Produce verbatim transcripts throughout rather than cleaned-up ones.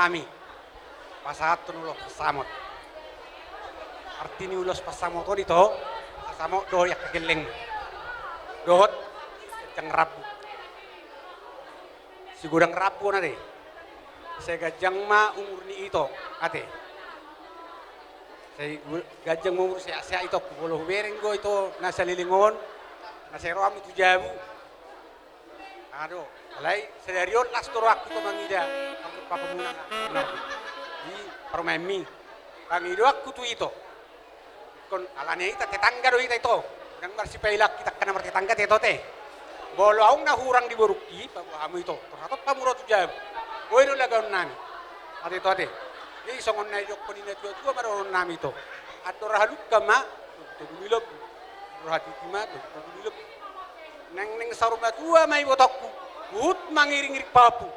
Hami pasahathon ulos pansamot. Arti ni ulos pansamot on ito, pasamot do i angka gelleng dohot ganjang rambu. Sigodang rambu on ate, sai ganjang ma umur ni ito ate. Sai gu-, ganjang ma umur, sehat-sehat itongku. Molo hubereng do ito na saleleng on, na sai ro hamu tu jabu. Ado, alai sadari on las do rohangku ito mangida pangkupangkupmuna di parumaenmi. Pangidoanku tu ito. Ingkon alani hita tetangga do hita ito. Ndang marsipailaan hita angka na martetangga ate, ito ate. Molo adong na hurang di borungki, paboa hamu ito. Tor hatop hamu ro tu jabu. Boi do lagaonnami. Ate, ito ate. Jadi songon na didokkon ni natuatua ma dohononnami ito. Andor halumpang ma togu ni lombu. Andor hatiti ma togu ni lombu. Naeng naeng saur matua ma ibotongku, huhut mangiringiring pahompu.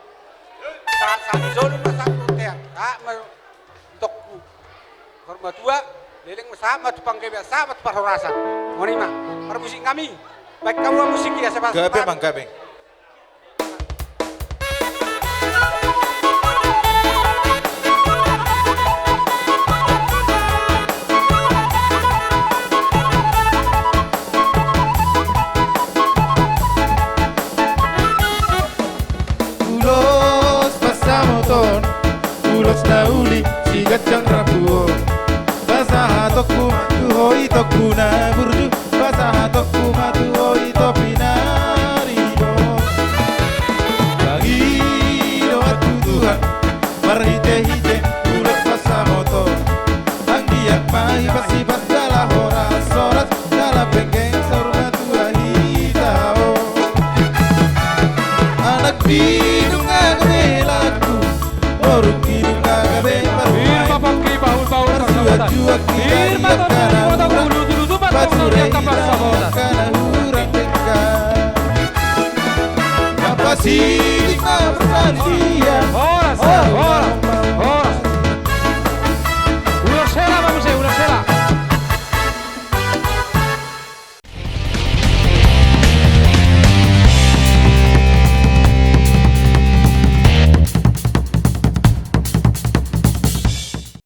Sahat sahat ni solu ma sahat tu bontean, sahat ma ibotongku. Saur matua, leleng ma, sahat ma tu panggabean, sahat ma tu parhorasan. Songon i ma. Parmusik nami. Baen hamu musik i asa pas. Gabe, Amang, gabe. Ulos pansamot on, ulos na uli siganjang rambu on. Pasahatonku ma tu ho itongku na burju, pasahatonku ma tu ho ito pinaribot. Pangidoan tu Tuhan marhitehite ulos pansamot on. Anggiat ma hipasipas jala horashoras, jala penggeng saur matua hita on. Anak di nunga gabe laku, boru di nunga gabe parumaen. Irma pongki bahul-bahul parsaoran. Marjuak-juak hita di angka na hurang, pature hita di angka na hurang denggan. Pasiding ma parsalilingan.